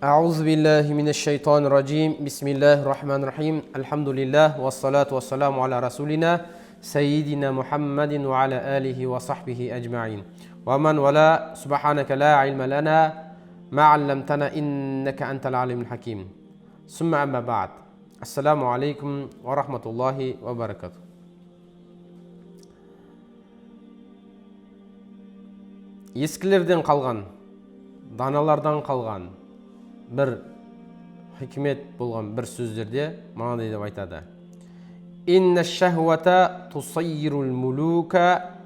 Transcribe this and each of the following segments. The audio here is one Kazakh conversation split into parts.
أعوذ بالله من الشيطان الرجيم. بسم الله الرحمن الرحيم. الحمد لله والصلاة والسلام على رسولنا سيدنا محمد وعلى آله وصحبه أجمعين ومن ولا. سبحانك لا علم لنا ما علمتنا إنك أنت العليم الحكيم. ثم أما بعد. السلام عليكم ورحمة الله وبركاته. Ескілерден қалған, даналардан қалған бір хикмет болған бір сөздерде мынандай деп айтады: Инна шахвата тусайирул мулука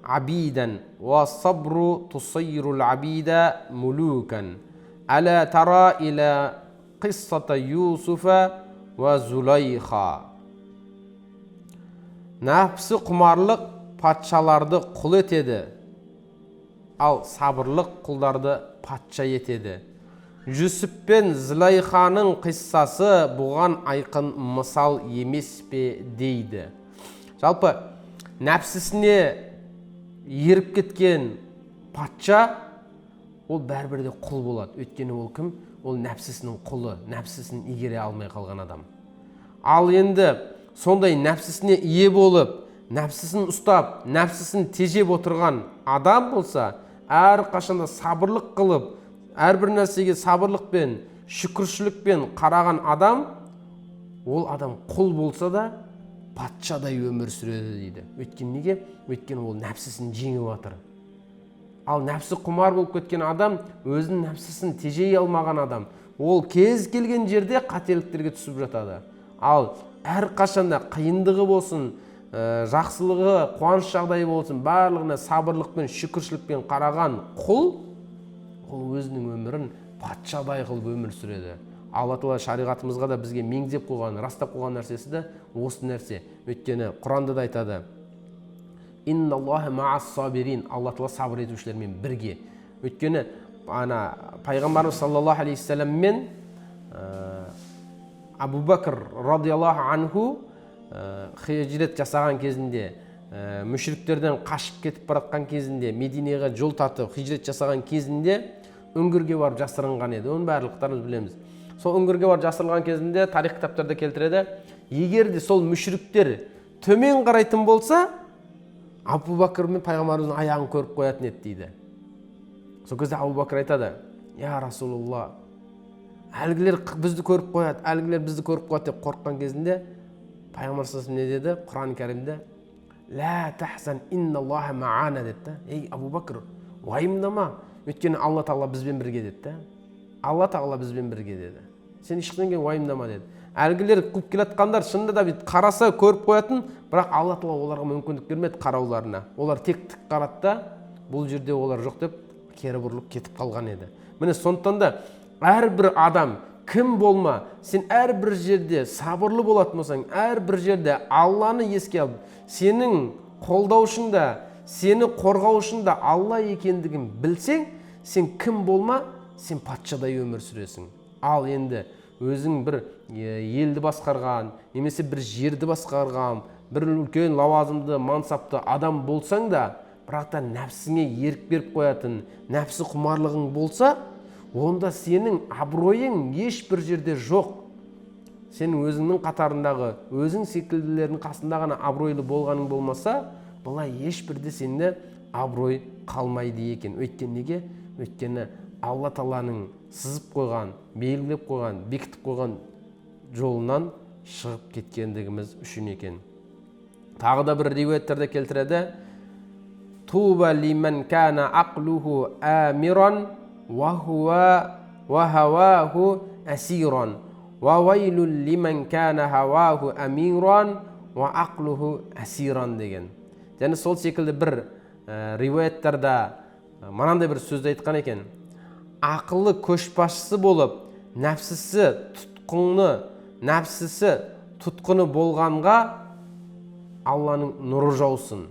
абидан ва сабру тусайирул абида мулукан. Ала тара ила қиссата Юсуфа ва Зулайха. Нәпсі құмарлық патшаларды құл етеді, ал сабырлық құлдарды патша етеді. Жүсіп пен Зілайханың қиссасы бұған айқын мысал емес пе дейді. Жалпы нәпсісіне еріп кеткен патша ол бәрібір де құл болады. Өйткені ол кім? Ол нәпсісінің құлы, нәпсісін игере алмай қалған адам. Ал енді сондай нәпсісіне ие болып, нәпсісін ұстап, нәпсісін тежеп отырған адам болса, әрқашанда сабырлық қылып, әрбір нәрсеге сабырлықпен, шүкіршілікпен қараған адам, ол адам құл болса да патшадай өмір сүреді дейді. Өйткені неге? Өйткені ол нәпсісін жеңіп жатыр. Ал нәпсі құмар болып кеткен адам, өзінің нәпсісін тежей алмаған адам, ол кез келген жерде қателіктерге түсіп жатады. Ал әрқашанда қиындығы болсын, жақсылығы, қуаныш жағдайы болсын, барлығына сабырлықпен, шүкіршілікпен қараған құл, ол өзінің өмірін патшадай қылып өмір сүреді. Алла тағала шариғатымызға да бізге меңзеп қойған, растап қойған нәрсесі де осы нәрсе. Өйткені Құранда да айтады: Инналлаха маас сабирин. Алла тағала сабыр етушілермен бірге. Өйткені ана пайғамбарымыз саллаллаху алейхи уассаламмен Абу Бәкір радиаллаху анху хижрет жасаған кезінде, мүшриктерден қашып кетіп бара жатқан кезінде, Мединеге жол тартып хижрет жасаған кезінде үңгірге барып жасырынған еді. Оның барлықтарымыз білеміз. Сол үңгірге барып жасырынған кезінде тарих кітаптарда келтіреді, егер де сол мүшриктер төмен қарайтын болса, Абу Бәкір мен пайғамбарымыздың аяғын көріп қоятын еді дейді. Сол кезде Абу Бәкір айтады: Я Расулалла, әлгілер бізді көріп қояды, әлгілер бізді көріп қояды деп қорыққан кезінде пайғамбар саллаллаху алейхи вассалам не деді? Құран кәрімде: Лә тахзан инналлаха маана деді да. Ей, Абу Бәкір, уайымдама, өйткені Алла тағала бізбен бірге деді да. Алла тағала бізбен бірге деді, сен ешқандай уайымдама деді. Әлгілер қуып келе жатқандар шынында да бүйтіп қараса көріп қоятын, бірақ Алла тағала оларға мүмкіндік бермеді қарауларына. Олар тек тік қарады да, бұл жерде олар жоқ деп кері бұрылып кетіп қалған еді. Міне, сондықтан да әрбір адам кім болма, сен әрбір жерде сабырлы болатын болсаң, әрбір жерде Алланы еске алып, сенің қолдаушың да, сені қорғаушың да Алла екендігін білсең, сен кім болма, сен патшадай өмір сүресің. Ал енді өзің бір елді басқарған немесе бір жерді басқарған бір үлкен лауазымды мансапты адам болсаң да, бірақ та нәпсіңе ерік беріп қоятын нәпсі құмарлығың болса, онда сенің абыройың ешбір жерде жоқ. Сен өзіңнің қатарындағы, өзің секілділердің қасында ғана абыройлы болғаның болмаса, былай ешбірде сенде абырой қалмайды екен. Өйткені неге? Өйткені Алла тағаланың сызып қойған, белгілеп қойған, бекітіп қойған жолынан шығып кеткендігіміз үшін екен. Тағы да бір риуаяттерде келтіреді: Туба лиман кана ақлуху амиран ва хуа ва хаваху асиран ва вайлул лиман кана хаваху амиран ва ақлуху асиран деген. Және сол секілді бір риуаяттарда мынандай бір сөзді айтқан екен: ақылы көшбасшысы болып, нәпсісі тұтқыны болғанға Алланың нұры жаусын.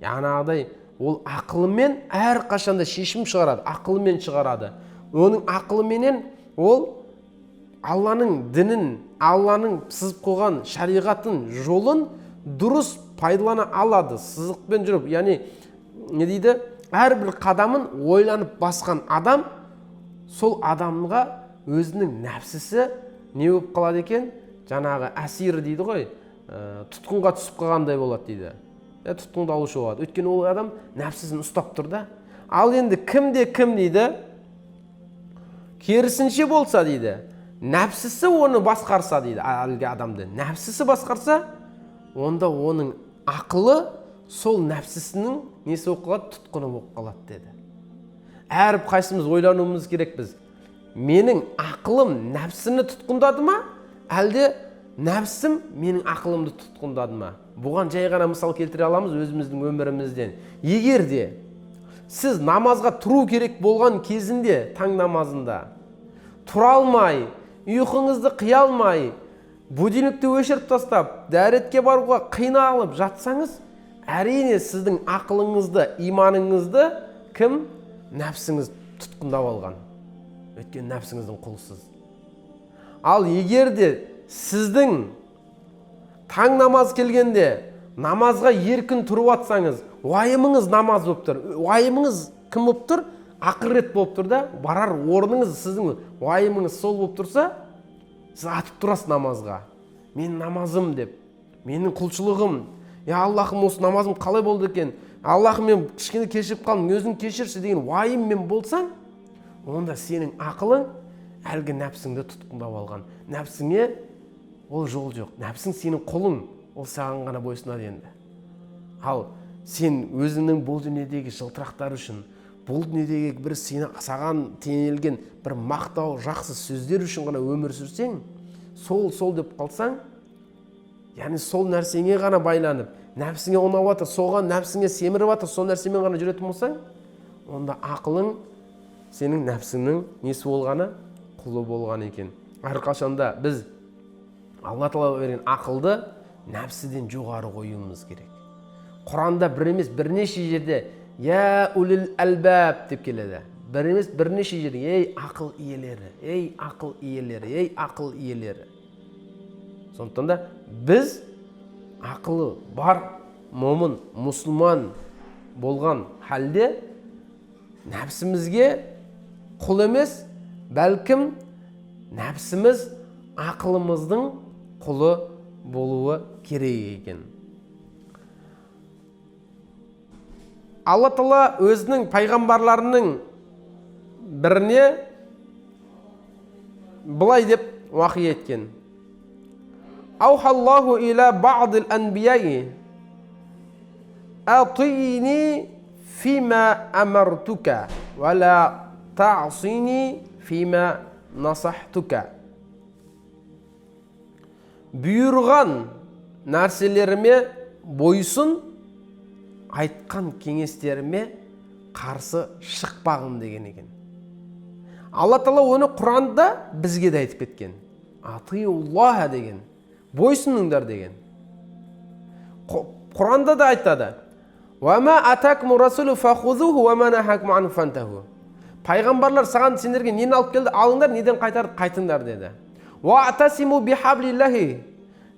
Яғни ол ақылымен әрқашанда шешім шығарады, ақылымен шығарады. Оның ақылыменен ол Алланың дінін, Алланың сызып қойған шариғатын, жолын дұрыс пайдалана алады, сызықпен жүріп, яғни не дейді, әрбір қадамын ойланып басқан адам, Сол адамға өзінің нәпсісі не болып қалады екен? Жаңағы әсир дейді ғой, тұтқынға түсіп қалғандай болады дейді. Тұтқындалушы болады. Өйткені ол адам нәпсісін ұстап тұр да. Ал енді кімде кім дейді, керісінше болса дейді, нәпсісі оны басқарса дейді, әлгі адамды нәпсісі басқарса, онда оның ақылы сол нәпсісінің несі болып қалады, тұтқыны болып қалады деді. Әрқайсымыз ойлануымыз керек біз. Менің ақылым нәпсіні тұтқындады ма, әлде нәпсім менің ақылымды тұтқындады ма? Бұған жай ғана мысал келтіре аламыз өзіміздің өмірімізден. Егер де сіз намазға тұру керек болған кезінде, таң намазында тұра алмай, ұйқыңызды қия алмай, будильникті өшіріп тастап, дәретке баруға қиналып жатсаңыз, әрине сіздің ақылыңызды, иманыңызды кім? Нәпсіңіз тұтқындап алған. Өйткені нәпсіңіздің құлысыз. Ал егер де сіздің таң намаз келгенде намазға еркін тұрып атсаңыз, уайымыңыз намаз болып тұр, уайымыңыз кім болып тұр? Ақырет болып тұр да, барар орныңыз сіздің уайымыңыз сол болып тұрса, сіз атып тұрасыз намазға. Мен намазым деп, менің құлшылығым, я Аллахым, осы намазым қалай болды екен, Аллахым, мен кішкене кешіріп қалдым, өзің кешірші деген уайыммен болсаң, онда сенің ақылың әлгі нәпсіңді тұтқындап алған. Нәпсіңе ол жол жоқ. Нәпсің сенің құлың, ол саған ғана бойсұнады енді. Ал сен өзіңнің бұл дүниедегі жылтырақтар үшін, бұл дүниедегі бір сені саған теңелген бір мақтау, жақсы сөздер үшін ғана өмір сүрсең, сол деп қалсаң, яғни сол нәрсеңе ғана байланып, нәпсіңе ұнап жатыр, соған нәпсіңе семіріп жатыр, сол нәрсемен ғана жүретін болсаң, онда ақылың сенің нәпсіңнің несі болғаны, құлы болған екен. Әрқашанда біз Алла тағала берген ақылды нәпсіден жоғары қоюымыз керек. Құранда бір емес бірнеше жерде «Я улил әлбәб» деп келеді. Бір емес бірнеше жерде «Ей ақыл иелері, ей ақыл иелері, ей ақыл иелері». Сондықтан да біз ақылы бар момын, мұсылман болған халде нәпсімізге құл емес, бәлкім нәпсіміз ақылымыздың құлы болуы керек екен. Алла тағала өзінің пайғамбарларының біріне былай деп уақи еткен. Аухаллаху иля ба'дил анбияи атини фима амартука ва ла та'сини фима насахтука. Бұйырған нәрселеріме бойсын, айтқан кеңестеріме қарсы шықпағын деген екен. Алла тағала оны Құранда бізге де айтып кеткен. Атиуллаха деген, бойсыныңдар деген. Құранда да айтады. Уа ма атакуму расулу фахузуху уа ма нахакум анху фантаху. Пайғамбарлар саған сендерге нені алып келді, алыңдар, неден қайтарды, қайтыңдар деді. Уа атасиму бихаблиллахи.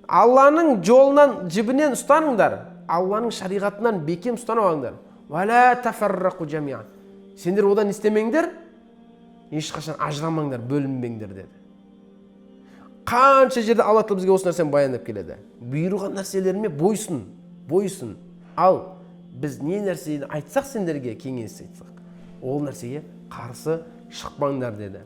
Алланың жолынан, жібінен ұстаныңдар. Алланың шариғатынан бекем ұстанып алыңдар. Уа ла тафаррақу жамиа. Сендер одан істемеңдер, ешқашан ажырамаңдар, бөлінбеңдер деді. Қанша жерде Алла тағала бізге осы нәрсені баяндап келеді. Бұйырған нәрселеріме бойсын, бойсын. Ал біз не нәрсені айтсақ сендерге, кеңес айтсақ, ол нәрсеге қарсы шықпаңдар деді.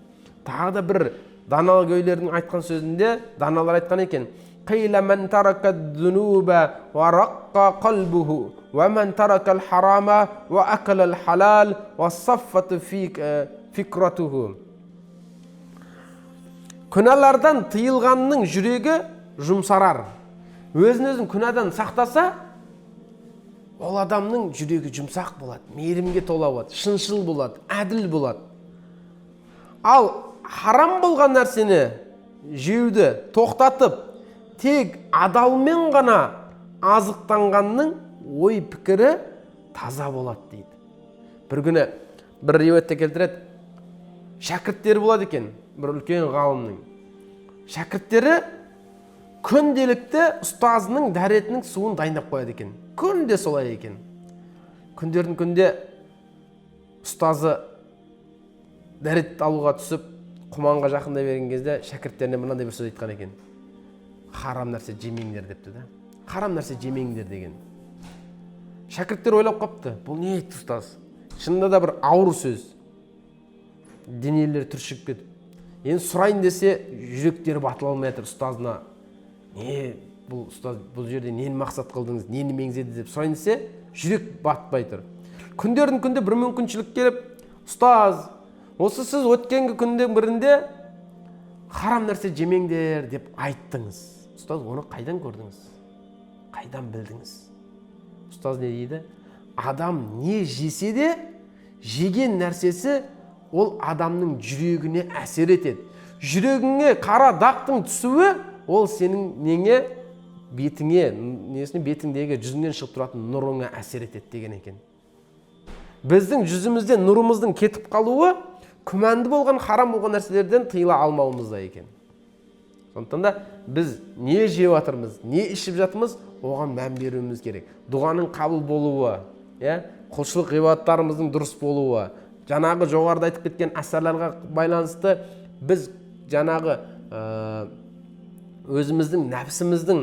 Тағы да бір данагөйлердің айтқан сөзінде даналар айтқан екен. Қила ман тарака ад-дунуба ва раққа қалбуху ва ман тарака ал-харама ва акала ал-халал ва саффат фикратуху. Күнәлардан тыйылғанның жүрегі жұмсарар. Өзін өзін күнәдан сақтаса, ол адамның жүрегі жұмсақ болады, мейірімге тола болады, шыншыл болады, әділ болады. Ал харам болған нәрсені жеуді тоқтатып, тек адалмен ғана азықтанғанның ой пікірі таза болады дейді. Бір күні бір риуаятта келтіреді, шәкірттері болады екен, бір үлкен ғалымның. Шәкірттері күнделікті ұстазының дәретінің суын дайындап қояды екен. Күнде солай екен. Күндердің күнде ұстазы дәрет алуға түсіп, құманға жақындай берген кезде шәкірттеріне мынандай бір сөз айтқан екен: харам нәрсе жемеңдер депті да. Харам нәрсе жемеңдер деген. Шәкірттер ойлап қапты, бұл не айтты ұстаз? Шынында да бір ауыр сөз. Денелері түршігіп кетіп. Енді сұрайын десе, жүректері батыла алмай жатыр ұстазына. Не бұл ұстаз, бұл жерде нені мақсат қылдыңыз, нені меңзеді деп сұрайын десе, жүрек батпай тұр. Күндердің күнде бір мүмкіншілік келіп, ұстаз, осы сіз өткенгі күндің бірінде харам нәрсе жемеңдер деп айттыңыз. Ұстаз, оны қайдан көрдіңіз? Қайдан білдіңіз? Ұстаз не дейді? Адам не жесе де, жеген нәрсесі ол адамның жүрегіне әсер етеді. Жүрегіңе қара дақтың түсуі, ол сенің неңе, бетіңе, несіне, бетіңдегі жүзіңнен шығып тұратын нұрыңа әсер етеді деген екен. Біздің жүзімізде нұрымыздың кетіп қалуы күмәнді болған, харам болған нәрселерден тыйыла алмауымызда екен. Сондықтан да біз не жеп жатырмыз, не ішіп жатырмыз, оған мән беруіміз керек. Дұғаның қабыл болуы, құлшылық ғибадаттарымыздың дұрыс болуы, жаңағы жоғарыда айтып кеткен әсарларға байланысты біз жаңағы өзіміздің нәпсіміздің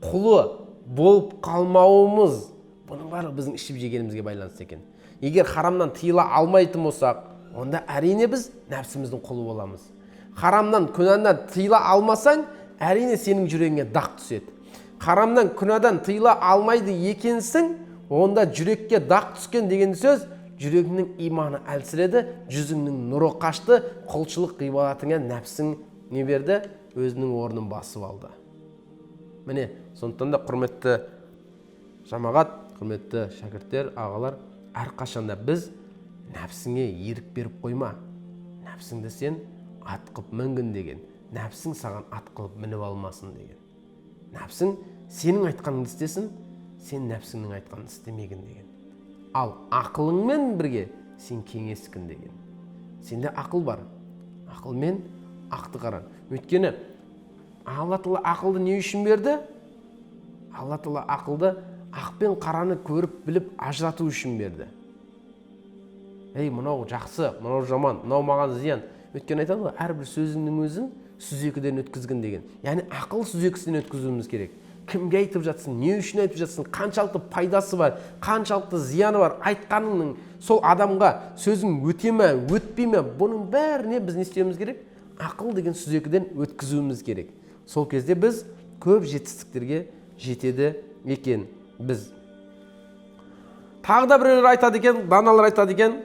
құлы болып қалмауымыз, бұның барлығы біздің ішіп жегенімізге байланысты екен. Егер харамнан тыйыла алмайтын болсақ, онда әрине біз нәпсіміздің құлы боламыз. Харамнан, күнәдан тыйыла алмасаң, әрине сенің жүрегіңе дақ түседі. Харамнан, күнәдан тыйыла алмайды екенсің, онда жүрекке дақ түскен деген сөз, жүрегіңнің иманы әлсіреді, жүзіңнің нұры қашты, құлшылық ғибадатыңа нәпсің не берді? Өзінің орнын басып алды. Міне, сондықтан да құрметті жамағат, құрметті шәкірттер, ағалар, әрқашанда біз нәпсіңе ерік беріп қойма. Нәпсіңді сен ат қылып мінгін деген, нәпсің саған ат қылып мініп алмасын деген. Нәпсің сенің айтқаныңды істесін, сен нәпсіңнің айтқанын істемегін деген. Ал ақылыңмен бірге сен кеңескін деген. Сенде ақыл бар. Ақылмен ақты қаран. Өйткені Алла тағала ақылды не үшін берді? Алла тағала ақылды ақ пен қараны көріп, біліп, ажырату үшін берді. Ей, мынау жақсы, мынау жаман, мынау маған зиян. Өйткені айтады ғой, әрбір сөзіңнің өзін сүзекіден өткізгін деген. Яғни ақыл сүзекісінен өткізуіміз керек. Кімге айтып жатсың, не үшін айтып жатсың, қаншалықты пайдасы бар, қаншалықты зияны бар, айтқаныңның сол адамға сөзің өте ме, өтпей ме, бұның бәріне біз не істеуіміз керек? Ақыл деген сүзекіден өткізуіміз керек. Сол кезде біз көп жетістіктерге жетеді екен біз. Тағы да біреулер айтады екен, даналар айтады екен,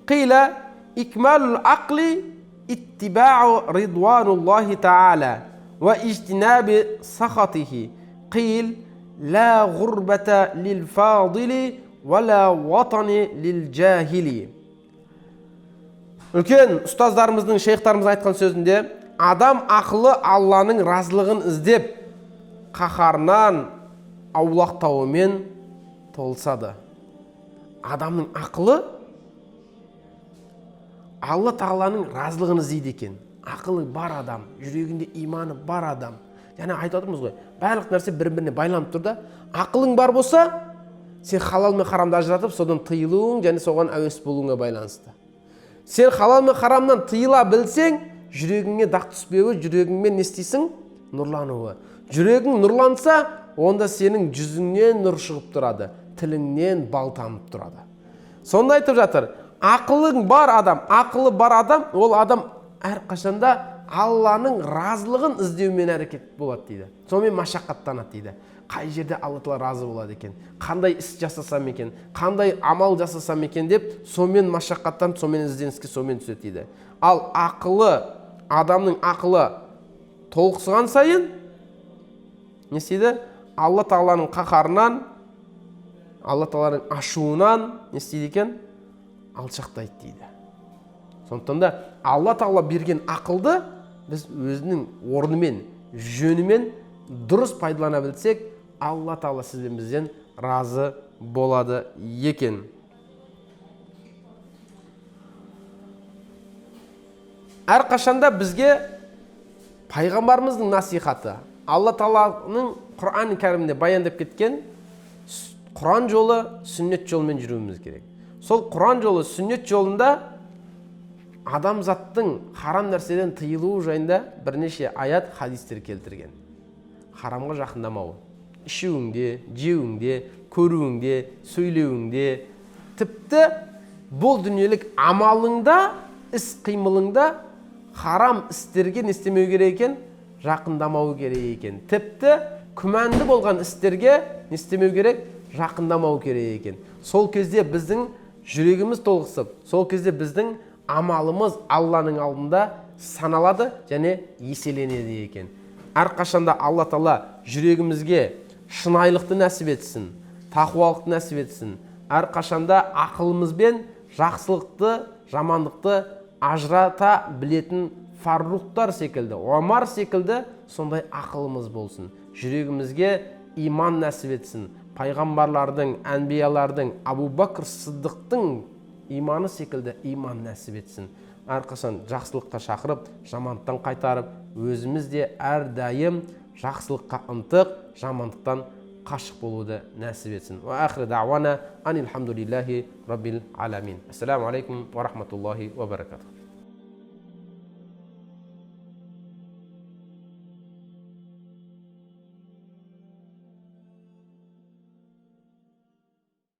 қила икмалул ақли иттибау ридуануллахи тағала уа ижтинаби сахатихи. Қил ла ғурбата лил фадили уа ла ватани лил жахили. Үлкен ұстаздарымыздың, шейхтарымыздың айтқан сөзінде, адам ақылы Алланың разылығын іздеп, қаһарынан аулақтауымен толысады. Адамның ақылы Алла тағаланың разылығын іздейді екен. Ақылы бар адам, жүрегінде иманы бар адам. Және айтып отырмыз ғой, барлық нәрсе бір-біріне байланып тұр да. Ақылың бар болса, сен халал мен харамды ажыратып, содан тыйылуың және соған әуес болуыңа байланысты. Сен халал мен харамнан тыйыла білсең, жүрегіңе дақ түспеуі, жүрегіңмен не істейсің? Нұрлануы. Жүрегің нұрланса, онда сенің жүзіңнен нұр шығып тұрады, тіліңнен бал тамып тұрады. Сонда айтып жатыр, ақылың бар адам, ақылы бар адам, ол адам әрқашанда Алланың разылығын іздеумен әрекет болады дейді. Сонымен машақаттанады дейді. Қай жерде Алла тағала разы болады екен, қандай іс жасасам екен, қандай амал жасасам екен деп, сонымен машақаттанып, сонымен ізденіске, сонымен түседі дейді. Ал ақылы, адамның ақылы толықсыған сайын не істейді? Алла тағаланың қаһарынан, Алла тағаланың ашуынан не істейді екен? Алшақтайды дейді. Сондықтан да Алла тағала берген ақылды біз өзінің орнымен, жөнімен дұрыс пайдалана білсек, Алла тағала сіз бен бізден разы болады екен. Әрқашанда бізге пайғамбарымыздың насихаты, Алла тағаланың Құран кәрімінде баяндап кеткен Құран жолы, сүннет жолымен жүруіміз керек. Сол Құран жолы, сүннет жолында Адамзаттың харам нәрседен тыйылуы жайында бірнеше аят, хадистер келтірген. Харамға жақындамау, ішуіңде, жеуіңде, көруіңде, сөйлеуіңде, тіпті бұл дүниелік амалыңда, іс қимылыңда харам істерге не істемеу керек екен? Жақындамау керек екен. Тіпті күмәнді болған істерге не істемеу керек? Жақындамау керек екен. Сол кезде біздің жүрегіміз толықсып, сол кезде біздің амалымыз Алланың алдында саналады және еселенеді екен. Әрқашанда Алла Тағала жүрегімізге шынайылықты нәсіп етсін, тақуалықты нәсіп етсін. Әрқашанда ақылымызбен жақсылықты, жамандықты ажырата білетін Фаррухтар секілді, Омар секілді сондай ақылымыз болсын. Жүрегімізге иман нәсіп етсін. Пайғамбарлардың, әнбиялардың, Абу Бәкір Сыддықтың иманы секілді иман нәсіп етсін. Әрқашан жақсылыққа шақырып, жамандықтан қайтарып, өзіміз де әрдайым жақсылыққа ынтық, жамандықтан қашық болуды нәсіп етсін. Уа ахир дауана анилхамдулиллахи раббил аламин. Ассаламу алейкум уа рахматуллахи уа баракатух.